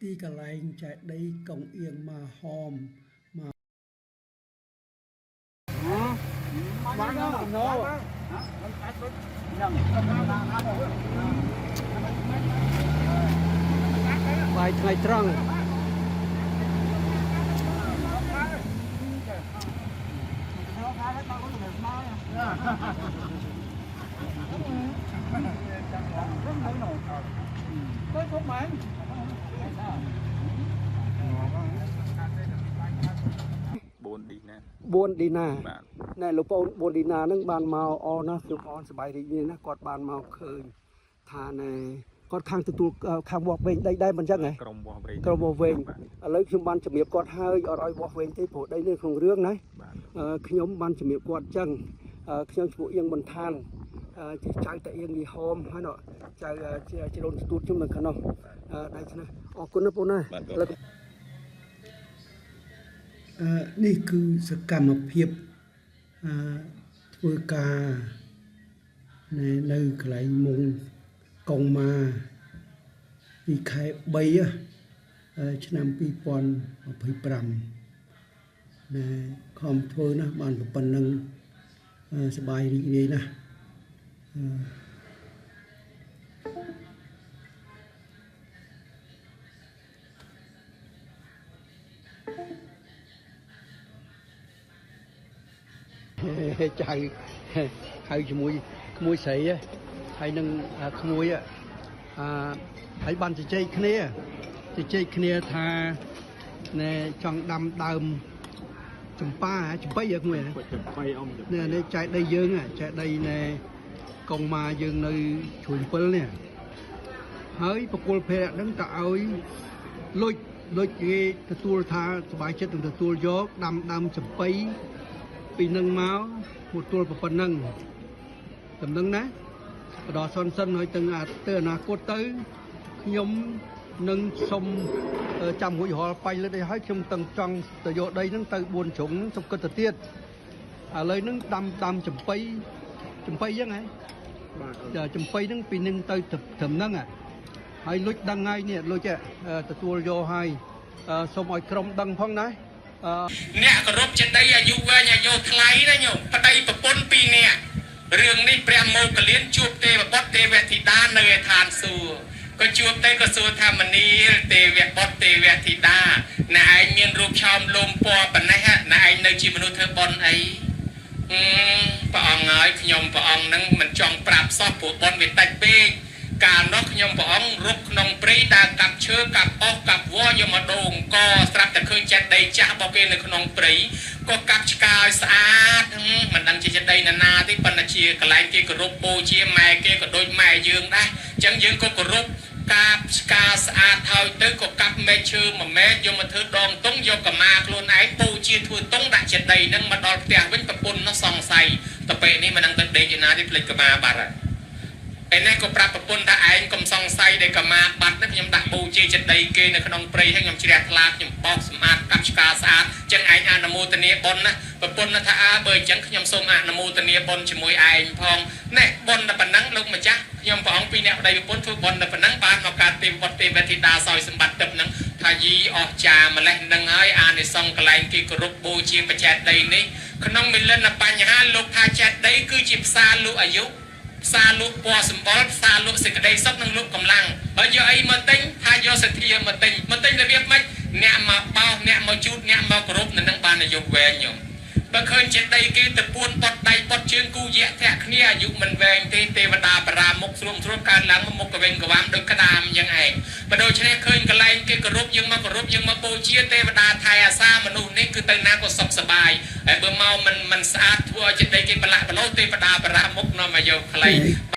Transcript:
ទីកន្លែងចេតិយកងអៀងម៉ាហម បានណូ បាយថ្ងៃត្រង់ ទៅពុកមែន 4ឌីណា 4ឌីណា បាទ ណែលោកប្អូន4ឌីណាហ្នឹងបានមកអរណាស់ខ្ញុំអរសប្បាយរីករាយណាស់គាត់បានមកឃើញថាណែគាត់ខាងទទួលខាងវាស់វែងដីដែរមិនចឹងហ៎ ក្រុមវាស់វែង ក្រុមវាស់វែង បាទ ឥឡូវខ្ញុំបានជំរាបគាត់ហើយអត់ឲ្យវាស់វែងទេព្រោះដីនេះក្នុងរឿងណា បាទ ខ្ញុំបានជំរាបគាត់ចឹងខ្ញុំឈ្មោះអៀងបន្ឋានជាចៅតាអៀងយីហោមហើយណចៅជាជីដូនស្ទួតខ្ញុំនៅខាងនោះដៃឆ្នេះអរគុណណាបងណា បាទ ឥឡូវនេះគឺសកម្មភាពអឺធ្វើការនៅកន្លែងមុងកងម៉ាពីខែ3ឆ្នាំ2025ណែខំធ្វើណាស់បានប៉ុណ្ណឹងសប្បាយរីករាយណាស់ចៅហៅជាមួយក្មួយស្រីហើយនឹងក្មួយអឺហើយបានជជែកគ្នាជជែកគ្នាថាណែចង់ដាំដើមចម្ប៉ាចម្ប៉ីហ៎ក្មួយហ៎ ចំបៃអ៊ំ នេះនេះចែកដីយើងហ่ะចែកដីណែកងម៉ាយើងនៅជ្រួញ7នេះហើយបកគលភេរៈហ្នឹងតឲ្យលុចលុចគេទទួលថាសบายចិត្តនឹងទទួលយកដាំដើមចំបៃពីនឹងមកមកទួលប៉ុណ្ណឹងតំណឹងណាបដល់សុនសិនហើយទាំងអាទៅអនាគតទៅខ្ញុំនឹងសុំចាំរួចរាល់បៃលិតអីហើយខ្ញុំទាំងចង់ទៅយកដីហ្នឹងទៅ4ជ្រុងហ្នឹងសុំគិតទៅទៀត ឥឡូវហ្នឹងដាំដាំចំបៃចំបៃហ្នឹងហ៎ បាទ ចំបៃហ្នឹងពីនឹងទៅត្រឹមហ្នឹងហ៎ហើយលុចដឹងហើយនេះលុចទទួលយកហើយសូមឲ្យក្រុមដឹងផងណា អ្នកគោរពចេតិយអាយុវែងអាយុថ្លៃណាញោមប្តីប្រពន្ធពីរនាក់រឿងនេះព្រះមោគលានជួបទេវបុត្រទេវធីតានៅឯឋានសួគ៌ក៏ជួបទៅក៏សួរថាមនាលទេវបុត្រទេវធីតាណែឯងមានរូបឆោមលោមពណ៌ប៉ុណ្ណេះណែឯងនៅជាមនុស្សធ្វើបុណ្យអីព្រះអង្គហើយខ្ញុំព្រះអង្គនឹងមិនចង់ប្រាប់សោះព្រោះបុណ្យវាតិចពេកកាលនោះខ្ញុំព្រះអង្គរុកក្នុងព្រៃដើរកាប់ឈើកាប់អស់កាប់វល់យកមកដូងកស្រាប់តែឃើញចេតិយចាស់របស់គេនៅក្នុងព្រៃក៏កាប់ឆ្កាឲ្យស្អាតមិនដឹងជាចេតិយណានាទេប៉ុន្តែជាកន្លែងគេគោរពបូជាម៉ែគេក៏ដូចម៉ែយើងដែរអញ្ចឹងយើងក៏គោរពកាប់ឆ្កាស្អាតហើយទៅក៏កាប់មែកឈើមួយមែកយកមកធ្វើដងតុងយកកម្មាខ្លួនឯងពូជាធ្វើតុងដាក់ចេតិយនឹងមកដល់ផ្ទះវិញប្រពន្ធនោះសង្ស័យទៅពេលនេះមិនដឹងទៅដេកឯណាទេភ្លេចកម្មាបាត់ហើយឯនេះក៏ប្រាប់ប្រពន្ធថាឯងកុំសង្ស័យដែលកម្មាបាត់នេះខ្ញុំដាក់បូជាចេតិយគេនៅក្នុងព្រៃហើយខ្ញុំជ្រះថ្លាខ្ញុំបោសសម្អាតកាប់ឆ្កាស្អាតចឹងឯងអនុមោទនាបុណ្យណាប្រពន្ធថាអើបើអញ្ចឹងខ្ញុំសូមអនុមោទនាបុណ្យជាមួយឯងផងណែបុណ្យតែប៉ុណ្ណឹងលោកម្ចាស់ខ្ញុំព្រះអង្គពីរអ្នកប្តីប្រពន្ធធ្វើបុណ្យតែប៉ុណ្ណឹងបានមកកើតទេវបុត្រទេវធីតាសោយសម្បត្តិទឹកហ្នឹងថាយីអស់ចាម្លេះនឹងហើយអានិសង្សកន្លែងគេគោរពបូជាបច្ចេតីនេះក្នុងមិលិនបញ្ហាលោកថាចេតិយគឺជាផ្សារលក់អាយុផ្សារលក់ពណ៌សម្បុរផ្សារលក់សេចក្តីសុខនិងលក់កម្លាំងហើយយកអីមកទិញថាយកសទ្ធាមកទិញមកទិញរបៀបម៉េចអ្នកមកបោសអ្នកមកជូតអ្នកមកគោរពនៅនឹងបានអាយុវែងញោមបើឃើញចេតិយគេទៅពួនបត់ដៃបត់ជើងគូយៈធាក់គ្នាអាយុមិនវែងទេទេវតាបរាមុខស្រួមស្រួមកើតឡើងមុខកវែងកវាមដូចក្តាមយ៉ាងឯងបើដូច្នេះឃើញកន្លែងគេគោរពយើងមកគោរពយើងមកបូជាទេវតាថែអាសាមនុស្សនេះគឺទៅណាក៏សុខសប្បាយហើយបើមកមិនស្អាតធ្វើឲ្យចេតិយគេប្រឡាក់ប្រឡោះទេវតាបរាមុខនាំអាយុខ្លី